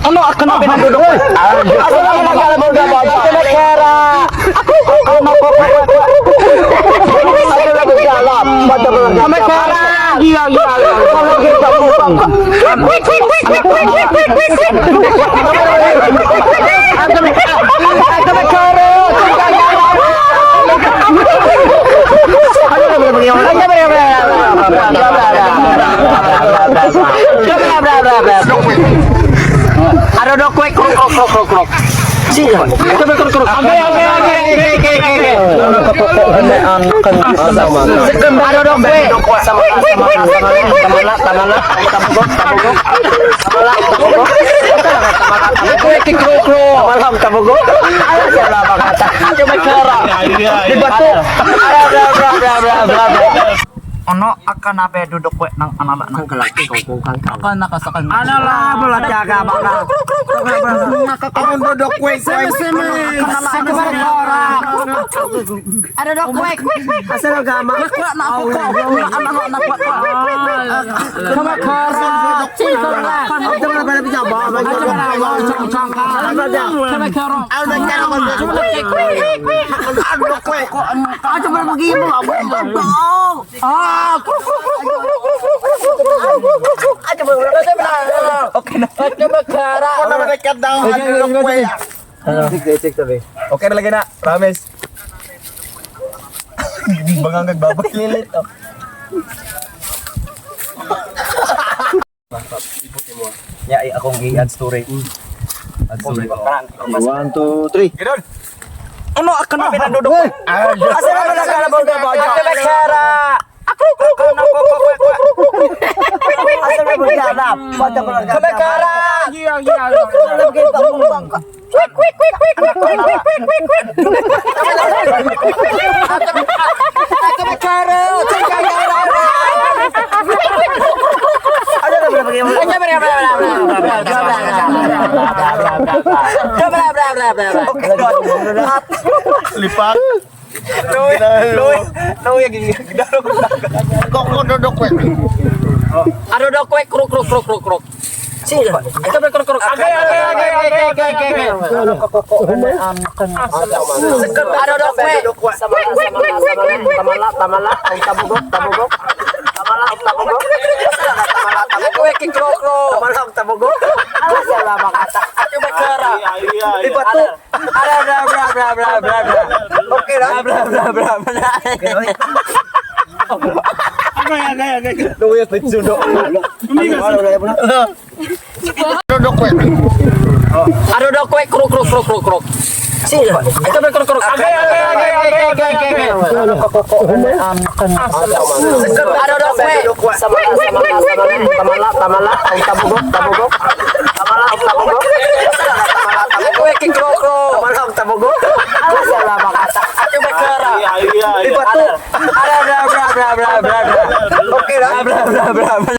Ano ako na pinadudok? Asa na mga kalabog na ba? Ito na kera. Ako na po. Ano na ba alam? Bata ba lang? Kami kera. Iya iya iya. Quick quick quick quick quick quick quick quick quick. Ako na kera. Ano do kwek krok krok krok krok krok. Okay okay okay okay okay okay. Ano do kwek? Quick quick quick quick quick quick. Kwek krok krok. Malam tabugo. Ala siya la makata. Cuma kera. Di batu. Bla bla bla bla bla bla. Ano akan abe duduk kwe nang anala nang akan nakasakan. Ano la bola jaga baka. Ang dodok kwe kwe. Ano do kwek? Asa na gama? Na ako ko. Ano na ko. Kama kara. Chiko la. Ito na pala bisa ba? Kama kara. Ano na kaya ko? Ang dodok kwe. Ano ba magiging mo? Ah, kruk kruk kruk kruk kruk kruk kruk kruk kruk kruk. Okay na. Kama kara. Ako na manekat daw ang dodok kwe. Okay na lagi na, promise. Bangang nagbabaklilit. Oh. Ya, ay, akong i-add story. Add story. 1, 2, 3. Ganun. Ano akan na pinadudok? Asa na pala kalabog na ba? Kama kara. Ako kruk kruk kruk kruk kruk kruk kruk. Asa na ba gama? Bata ba lang? Kama kara. Kruk kruk kruk kruk kruk kruk. Quick quick quick quick quick quick quick quick quick quick. Kama kara. Kama kara. Ano na ba magiging mo? Lipat. Koko dodok kwe. Ano daw kwek kruk kruk kruk kruk kruk. Ito ba kruk kruk? Okay okay okay okay okay okay. Ano daw kwek? Quick quick quick quick quick quick. Tamala, tamala, ang tabugok, tabugok. Tamala, ang tabugok. Kwek kruk kruk. Tamala, ang tabugok. Ala siya la makata. Ito ba kara? Di bato. Bla bla bla bla bla bla bla. Okay na? Bla bla bla bla. Luyas na sundo. Dodok kwe. Ano daw kwek kruk kruk kruk kruk kruk. Ito ba kruk kruk? Okay okay okay okay okay okay. Ano daw kwek? Quick, quick, quick, quick, quick, quick. Tamala, tamala, ang tabugok, tabugok. Tamala, ang tabugok. Kwek kruk kruk. Tamala, ang tabugok. Ala siya la makata. Ito ba kara? Di bato. Bla bla bla bla bla bla. Okay na? Bla bla bla bla.